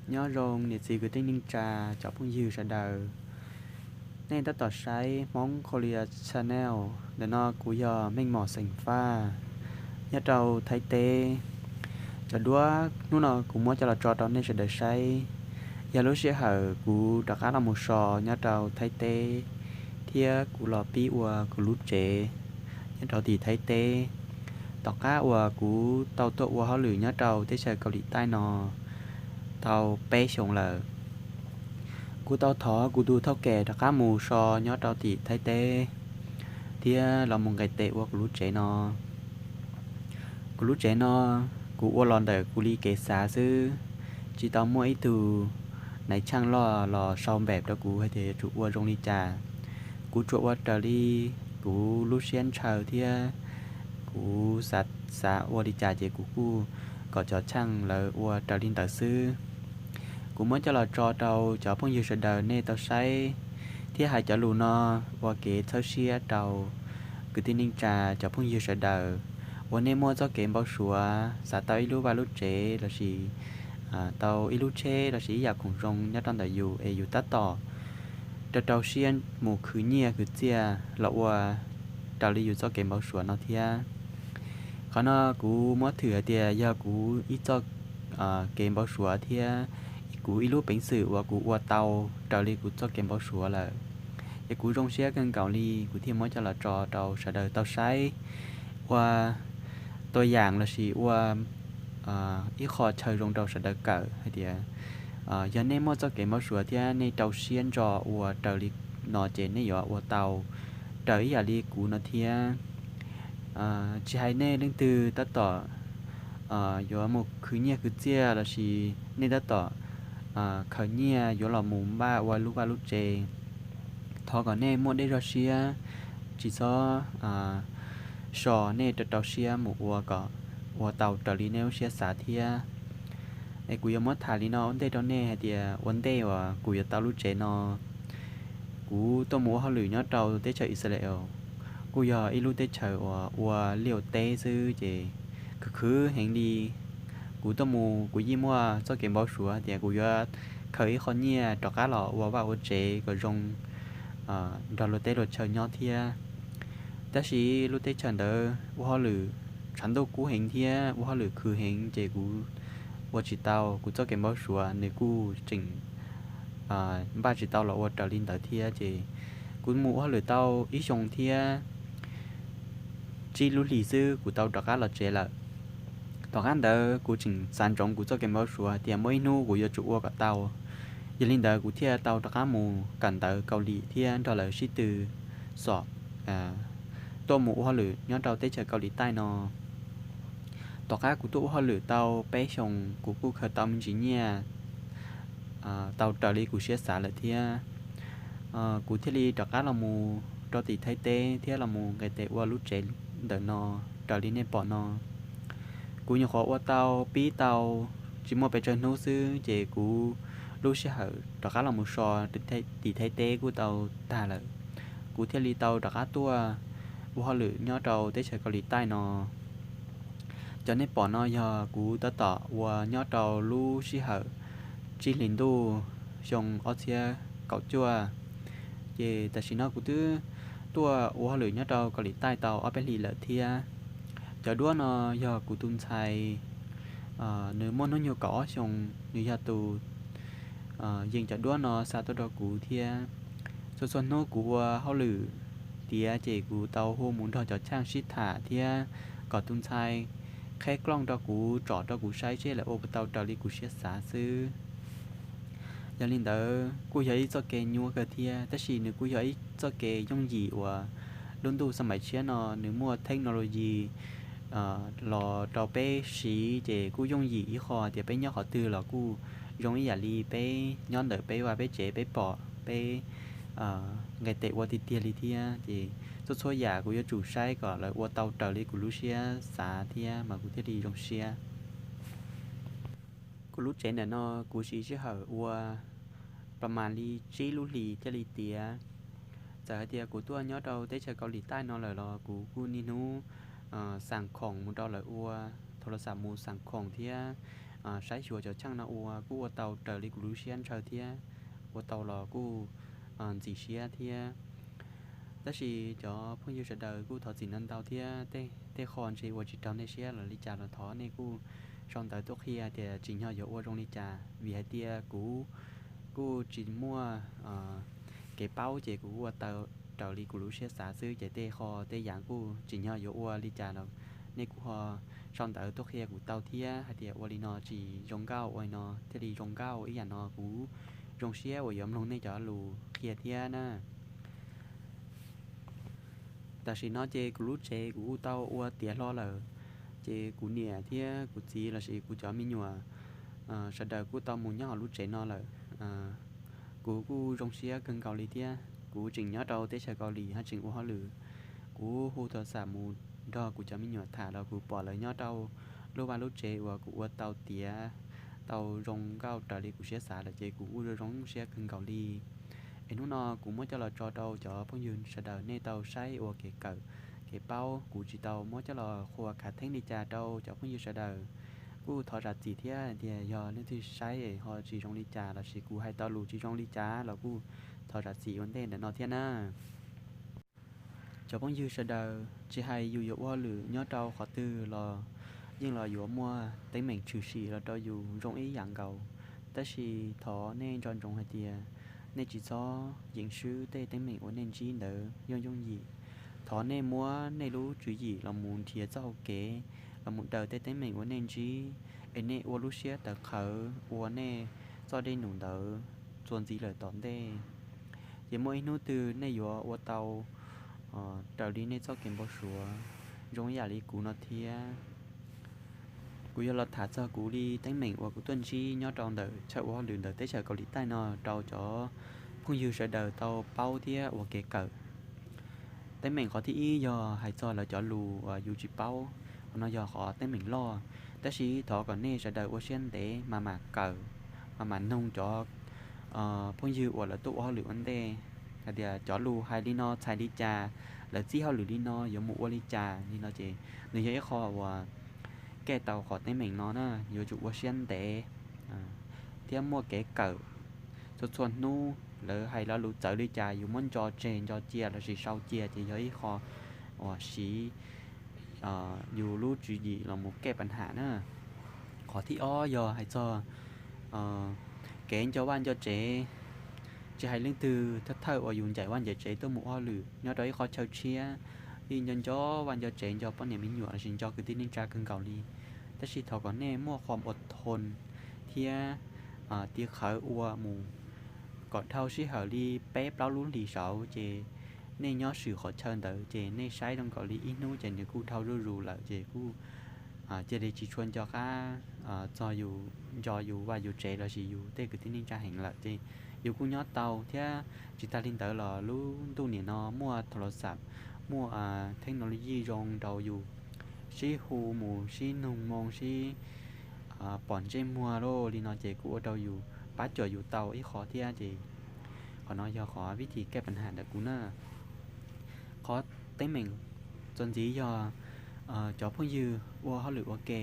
Nyob zoo niam txiv kwv tij neej tsa, cov phooj ywg sawv daws. Nej tab tom saib Hmoob Korea Channel. Ntawm no kuv yog Meej Mom xeem Faj. Nyob rau Thaib teb, cov duab hnub no kuv muab coj los tso rau nej sawv daws saib, yog lub sij hawm kuv rov qab los mus so nyob rau Thaib teb, thiab kuv los pib ua kuv lub tsev nyob rau tim Thaib teb, tom qab uas kuv tau tuaj ua hauj lwm nyob rau teb chaws Kaus Lim Taij no tau peb xyoos lawm. Kuv tau thov kuv tus thauj kem rov qab mus so nyob rau tim Thaib teb, thiab los mus nqes tes ua kuv lub tsev no. Kuv lub tsev no, kuv ua los ntawm kuv li kev xav xwb, tsis tau muaj ib tug nais tshaaj loj los sau npem rau kuv hais tias yuav tsum ua zoo li cas. Kuv tsuas ua raws li kuv lub siab ntshaw thiab kuv xav, xav ua li cas ces kuv kuj kom cov tshaaj lawv ua raws li ntawd xwb. Kuv muab coj los tso rau cov phooj ywg sawv daws nej tau saib, thiab hais cov lus no ua kev txhawb siab rau kwv tij neej tsa, cov phooj ywg sawv daws uas nej muaj txoj kev npau suav xav tau ib lub vaj lub tsev lossis tau ib lub tsheb lossis ib yam khoom zoo nyob rau ntawm yus es yus tab tom rau rau siab mus khwv nyiaj khwv txiaj los ua raws li yus txoj kev npau suav no thiab. Qhov no kuv muab thwm hais tias yog kuv ib txoj kev npau suav thiab kuv ib lub peev xwm uas kuv ua tau raws li kuv txoj kev npau suav lawm, es kuv zoo siab kawg nkaus li kuv thiaj muab coj los tso rau sawv daws tau saib ua tua yaam lossis ua ib qho chaw zoo rau sawv daws kawm hais tias yog nej muaj txoj kev npau suav thiab nej rau siab ntso ua raws li no ces nej yuav ua tau raws ib yam li kuv no thiab. Tsis hais nej leej twg tab tom yuav mus khwv nyiaj khwv txiaj lossis nej tab tom khaws nyiaj yuav los mus npaj ua lub vaj lub tsev, thov kom nej muaj dej zog siab, tsis txhob so, nej rau rau siab mus ua kom ua tau raws li nej lub siab xav thiab. Es kuv yuav muab tham li no ua ntej rau nej hais tias ua ntej uas kuv yuav tau lub tsev no, kuv tuaj mus ua hauj lwm nyob rau teb chaws Israel, kuj yog ib lub teb chaws uas ua liaj ua teb xwb ces khwv khwv heev li. Kuv tuaj mus kuv yeej muaj txoj kev npau suav hais tias kuv yuav khaws ib qho nyiaj rov qab los ua vaj ua tsev kom zoo nrog luag teb luag chaw nyob thiab. Tab sis lub teb chaws ntawd ua hauj lwm tshav ntuj kub heev thiab ua hauj lwm khwv heev ces kuv ua tsis tau, kuv txoj kev npau suav nws kuj tseem npaj tsis tau los ua raws li ntawd thiab ces kuv mus ua hauj lwm tau ib xyoo thiab tsib lub hlis xwb kuv tau rov qab los tsev lawm. Tom qab ntawd kuv tseem xav ntsoov kuv txoj kev npau suav hais tias muaj ib hnub kuv yuav tsum ua kom tau. Yog li ntawd kuv thiaj tau rov qab mus kawm ntawv Kaus Lim thiab nrog lawv sib tw xom tuaj mus ua hauj lwm nyob rau teb chaws Kaus Lim Taij no. Tom qab kuv tuaj ua hauj lwm tau peb xyoos kuv kuj khaws tau me ntsis nyiaj tau raws li kuv siab xav lawm thiab. Kuv thiaj li rov qab los mus rau tim Thaib teb thiab los mus nqes tes ua lub tsev ntawm no raws li nej pom no. Kuv nyuam qhuav ua tau pib tau tsis muaj pes tsawg hnub xwb ces kuv lub sij hawm rov qab los mus so tim Thaib teb kuj tau tag lawm. Kuv thiaj li tau rov qab tuaj ua hauj lwm nyob rau teb chaws Kaus Lim Taij no. Cov nej pom no yog kuv tab tom ua nyob rau lub sij hawm tsib hlis ntuj xyoo ob txhiab kaum cuaj. Ces tam sim no kuv twb tuaj ua hauj lwm nyob rau Kaus Lim Taij tau ob peb hlis lawm thiab. Cov duab no yog kuv tus ntxhais, nws muaj hnub nyoog kaum ob xyoos, nws yog tus yees cov duab no xa tuaj rau kuv thiab. Txhua txhua hnub kuv ua hauj lwm tiav ces kuv tau hu mus nrog cov tshaaj sib tham thiab kom tus ntxhais qheb klooj rau kuv, tsom rau kuv saib seb lawv ua puas tau raws li kuv siab xav xwb. Yog li ntawd kuj yog ib txoj kev nyuaj kawg thiab, tab sis nws kuj yog ib txoj kev yooj yim uas lub ntuj xab maim tshiab no nws muaj technology los rau peb siv ces kuj yooj yim ib qho tias peb nyob qhov twg los kuj zoo ib yam li peb nyob ntawm peb vaj peb tsev peb pom peb nqe tes ua tiag tiag li thiab. Ces txhua txhua yam kuv yuav tsum saib kom lawv ua tau raws li kuv lub siab xav thiab mas kuv thiaj li zoo siab. Kuv lub tsev ntawm no kuv siv sij hawm ua pas mas li tsib lub hlis thiaj li tiav. Txawm hais tias kuv tuaj nyob rau teb chaws Kaus Lim Taij no lawm los kuv kuj niaj hnub xam khoom mus rau lawv ua, thaum los xam mus xam khoom thiab saib xyuas cov cheej no ua kuj ua tau raws li kuv lub siab ntshaw thiab, ua tau los kuj ntxim siab thiab. Tab sis cov phooj ywg sawv daws kuj thov txim ntau ntau thiab, tej qho ntshe ua tsis raug nej siab los li cas los thov nej kuj sau ntawv tuaj qhia tias tsim nyog yuav ua zoo li cas, vim hais tias kuv kuj tsis muaj kev paub ces kuv ua tau raws li kuv lub siab xav xwb, ces tej qho tej yam kuj tsim nyog yuav ua li cas los nej kuj ho sau ntawv tuaj qhia kuv tau thiab hais tias ua li no tsis zoo nkauj, ua li no thiaj li zoo nkauj. Ib yam no kuv zoo siab uas yuav mloog nej cov lus qhia thiab na. Tam sim no ces kuv lub tsev kuv kuj tau ua tiav hlo lawm, ces kuv niam thiab kuv txiv lossis kuv cov me nyuam sawv daws kuj tau mus nyob hauv lub tsev no lawm. Kuv kuj zoo siab kawg nkaus li thiab. Kuv tseem nyob rau teb chaws Kaus Lim haj tseem ua hauj lwm. Kuv hu tau xam mus nrog kuv cov me nyuam tham los kuv pom lawv nyob rau lub vaj lub tsev uas kuv ua tau tiav tau zoo nkauj raws li kuv siab xav lawm ces kuv kuj zoo siab kawg nkaus li. Es hnub no kuv muab coj los tso rau cov phooj ywg sawv daws nej tau saib ua kev kawm, kev paub. Kuv tsis tau muab coj los qhuas khav theeb li cas rau cov phooj ywg sawv daws. Kuj thov zam txim thiab tias yog leej twg saib ho tsis zoo li cas lossis kuv hais tau lus tsis zoo li cas los kuj thov zam txim ua ntej ntawm no thiab na. Cov phooj ywg sawv daws, tsis hais yus yuav ua hauj lwm nyob rau qhov twg los yeej los yuav muaj teeb meem tshwm sim los rau yus zoo ib yam nkaus. Tab sis thov nej nco ntsoov hais tias nej tsis txhob yeem swb tej teeb meem uas nej ntsib ntawd yooj yooj yim. Thov nej muab nej lub tswv yim los mus nrhiav txoj hau kev los mus daws tej teeb meem uas nej ntsib, es nej ua lub siab tawv qhawv ua nej txoj dej num ntawd txuas ntxiv lawm tom ntej, ces muaj ib hnub twg nej yuav ua tau raws li nej txoj kev npau suav zoo ib yam li kuv no thiab. Kuv yuav los tham txog kuv li teeb meem uas kuv tuaj ntsib nyob rau ntawm chaw ua hauj lwm ntawm teb chaws Kaus Lim Taij no rau cov phooj ywg sawv daws tau paub thiab ua kev kawm. Teeb meem qhov thib ib yog hais txog lawv cov lus uas yus tsis paub, qhov no yog qhov teeb meem loj. Tab sis thov kom nej sawv daws ua siab ntev mas mam kawm, mas mam noog cov phooj ywg uas lawv tuaj ua hauj lwm ua ntej hais tias cov lus hais li no txhais li cas, lawv txib hauj lwm li no yuav mus ua li cas li no ces nws yog ib qho uas kaj tau qhov teeb meem no na. Yuav tsum ua siab ntev thiab muaj kev kawm. Txhua txhua hnub lawv hais lo lus txawv li cas yus muab nco tseg nco cia lossis sau cia ces yog ib qho uas siv yus lub tswv yim los mus kaj pab ham na. Qhov thib ob yog hais txog kev nco vaj nco tsev. Tsis hais leej twg, thawj thawj uas yus ncaim vaj ncaim tsev tuaj mus ua hauj lwm nyob rau ib qho chaw tshiab, yeej nco nco vaj nco tsev, nco poj niam me nyuam lossis nco kwv tij neej tsa kawg nkaus li. Tab sis thov kom nej muaj qhov ua thoo thiab tiv qhawv ua mus kom dhau sij hawm li peb plaub lub hlis saud ces nej nyob swm qhov chaw ntawd ces nej saib zoo nkaus li ib hnub ces nws kuj dhau zuj zus lawm ces kuj cia li tsis tshua nco qab txog yus, nco yus vaj yus tsev lossis yus tej kwv tij neej tsa heev lawm ces yus kuj nyob tau thiab. Tsis tag li ntawd los lub ntuj niam no muaj thav los xam, muaj technology zoo rau yus sib hu mus sib noog moo sib pom ntsej muag lawm li no ces kuj ua rau yus pab cuam yus tau ib qho thiab ces qhov no yog qhov vib thim kaj pab ham ntawm kuv na. Qhov teeb meem txuas ntxiv yog cov phooj ywg ua hauj lwm ua ke.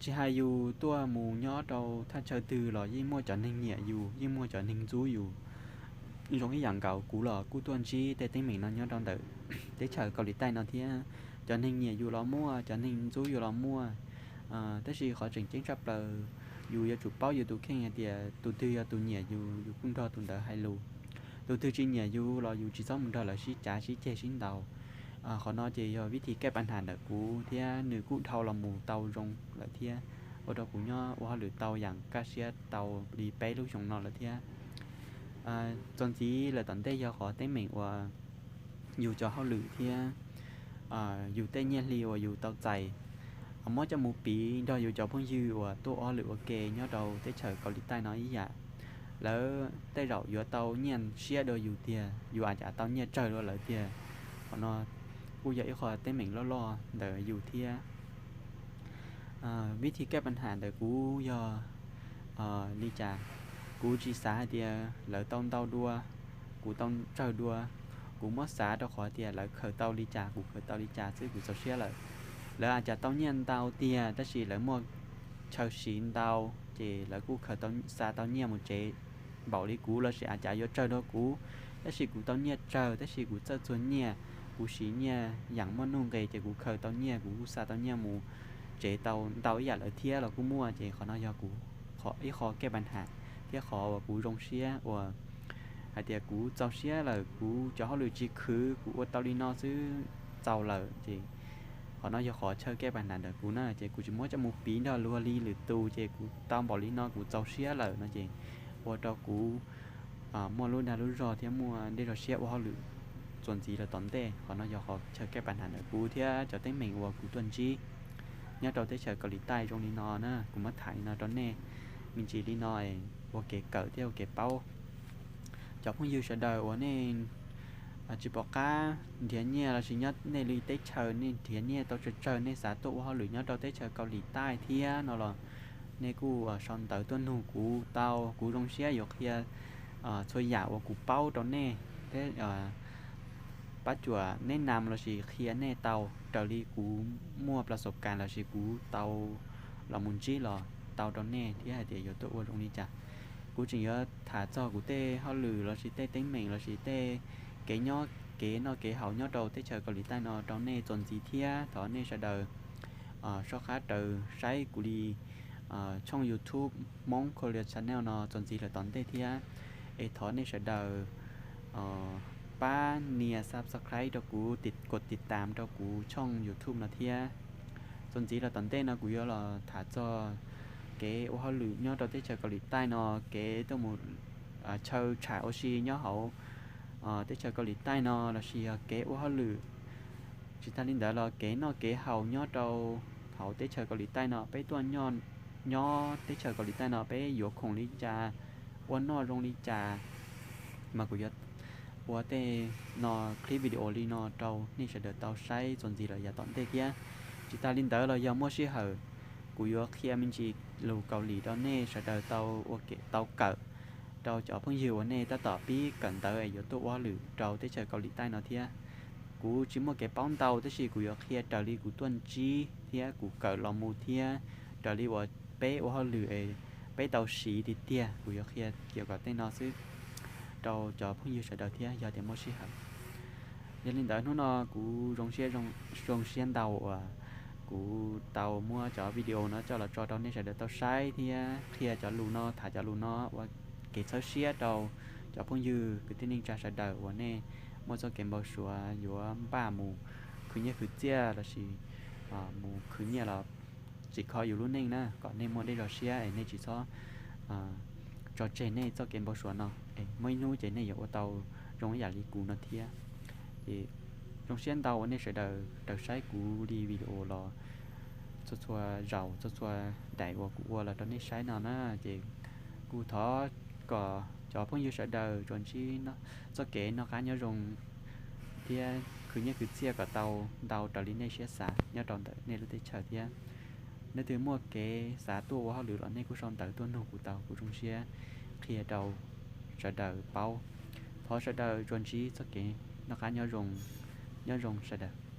Tsis hais yus tuaj mus nyob rau thaj chaw twg los yeej muaj cov neeg nyiam yus, yeej muaj cov neeg ntxub yus. Zoo ib yam nkaus kuv los kuj tuaj ntsib tej teeb meem no nyob rau ntawm teb chaws Kaus Lim Taij no thiab. Cov neeg nyiam yus los muaj, cov neeg ntxub yus los muaj. Tab sis qhov tseem ceeb tshaj plaws, yus yuav tsum paub yus tus kheej hais tias tus twg yog tus nyiam yus, yus kuj nrog tus ntawd hais lus. Tus twg tsis nyiam yus los yus tsis txhob mus nrog lawv sib cav sib ceg sib ntaus. Qhov no ces yog vib thim kaj pab ham ntawm kuv thiab nws kuj dhau los mus tau zoo lawm thiab, ua rau kuv nyob ua hauj lwm tau yam kaj siab tau li peb lub xyoo no lawm thiab. Txuas ntxiv lawm tom ntej yog qhov teeb meem uas yus cov hauj lwm thiab yus tej nyiaj hli uas yus tau txais, muab coj mus piv nrog yus cov phooj ywg uas tuaj ua hauj lwm ua ke nyob rau teb chaws Kaus Lim Taij no ib yam. Lawv tej zaum yuav tau nyiaj siab dua yus tiag, yus a cas tau nyiaj tsawg dua lawv tiag. Qhov no kuj yog ib qho teeb meem loj loj ntawm yus thiab. Vib thim kaj pab ham ntawm kuv yog li cas? Kuv tsis xav hais tias lawv tau ntau dua, kuv tau tsawg dua. Kuv muab xav rau qhov tias lawv khaws tau li cas kuv khaws tau li cas xwb kuv txaus siab lawm. Lawv a cas tau nyiaj ntau tiag tab sis lawv muaj chaw siv ntau, ces lawv kuj khaws tau, xa tau nyiaj mus tsev npaum li kuv lossis a cas yuav tsawg dua kuv. Tab sis kuv tau nyiaj tsawg, tab sis kuv txawj txuag nyiaj, kuv siv nyiaj yam muaj nuj nqis ces kuv khaws tau nyiaj, kuv kuj xa tau nyiaj mus tsev tau ntau ib yam lawv thiab los kuj muaj. Ces qhov no yog kuv ib qho kej pas nham thiab qhov uas kuv zoo siab uas hais tias kuv txaus siab lawm, kuv cov hauj lwm tsis khwv, kuv ua tau li no xwb txaus lawm. Ces qhov no yog qhov chaw kej pas nham ntawm kuv na, ces kuv tsis muab coj mus piv nrog luag li lwm tus, ces kuv tau npaum li no kuv txaus siab lawm no ces ua rau kuv muaj lub dag lub zog thiab muaj dej zog siab ua hauj lwm txuas ntxiv lawm tom ntej. Qhov no yog qhov chaw kej pas nham ntawm kuv thiab cov teeb meem uas kuv tuaj ntsib nyob rau teb chaws Kaus Lim Taij zoo li no na, kuv muab tham li no rau nej me ntsis li no ua kev kawm thiab ua kev paub. Cov phooj ywg sawv daws uas nej tsis pom qab nrhiav nyiaj lossis nyob nej li teb chaws nej nrhiav nyiaj tau tsawg tsawg, nej xav tuaj ua hauj lwm nyob rau teb chaws Kaus Lim Taij thiab no los nej kuj sau ntawv tuaj nug kuv tau, kuv zoo siab yuav qhia txhua yam uas kuv paub rau nej thiab pab cuam neb nam lossis qhia nej tau raws li kuv muaj plas xaus kas lossis kuv tau los mus ntsib los tau rau nej thiab hais tias yuav tuaj ua zoo li cas. Kuv tseem yuav tham txog kuv tej hauj lwm lossis tej teeb meem lossis tej kev nyob kev noj kev haus nyob rau teb chaws Kaus Lim Taij no rau nej txuas ntxiv thiab thov nej sawv daws soj qab raws saib kuv li tshooj YouTube Hmoob Korea Channel no txuas ntxiv lawm tom ntej thiab. Es thov nej sawv daws pab nias subscribe rau kuv, kos tiv tam rau kuv tshooj YouTube no thiab. Txuas ntxiv lawm tom ntej no kuv yuav los tham txog kev ua hauj lwm nyob rau teb chaws Kaus Lim Taij no, kev tuaj mus chaw tsham ua si nyob hauv teb chaws Kaus Lim Taij no lossis yog kev ua hauj lwm. Tsis tas li ntawd los kev noj kev haus nyob rau hauv teb chaws Kaus Lim Taij no, peb tuaj nyob teb chaws Kaus Lim Taij no peb yuav khoom li cas, ua noj zoo li cas, mas kuv yuav ua tej no clip video li no rau nej sawv daws tau saib txuas ntxiv lawm yav tom ntej thiab. Tsis tas li ntawd los yog muaj sij hawm kuv yuav qhia me ntsis lus Kaus Lim rau nej sawv daws tau ua ke tau kawm rau cov phooj ywg uas nej tab tom pib kawm ntawv es yuav tuaj ua hauj lwm rau teb chaws Kaus Lim Taij no thiab. Kuv tsis muaj kev paub ntau tab sis kuv yuav qhia raws li kuv tuaj ntsib thiab kuv kawm los mus thiab raws li uas peb ua hauj lwm es peb tau siv tiag tiag, kuv yuav qhia kiag kom tej no xwb rau cov phooj ywg sawv daws thiab yog tias muaj sij hawm. Yog li ntawd hnub no kuv zoo siab, zoo siab ntau uas kuv tau muab cov video no coj los tso rau nej sawv daws tau saib thiab qhia cov lus no, tham cov lus no ua kev txhawb siab rau cov phooj ywg kwv tij neej tsa sawv daws uas nej muaj txoj kev npau suav yuav npaj mus khwv nyiaj khwv txiaj lossis mus khwv nyiaj los tsim kho yus lub neej na, kom nej muaj dej zog siab es nej tsis txhob tso tseg nej txoj kev npau suav no, es muaj ib hnub ces nej yuav ua tau zoo ib yam li kuv no thiab. Ces zoo siab ntau uas nej sawv daws raws saib kuv li video los txhua txhua zaus txhua txhua daim uas kuv ua los rau nej saib no na. Ces kuv thov kom cov phooj ywg sawv daws tsuas ntsib txoj kev noj qab nyob zoo thiab khwv nyiaj khwv txiaj kom tau ntau raws li nej siab xav nyob rau ntawm nej lub teb chaws thiab. Nej twg muaj kev xav tuaj ua hauj lwm los nej kuj sau ntawv tuaj nug kuv tau, kuv zoo siab qhia rau sawv daws paub. Thov sawv daws tsuas ntsib txoj kev noj qab nyob zoo, nyob zoo sawv daws.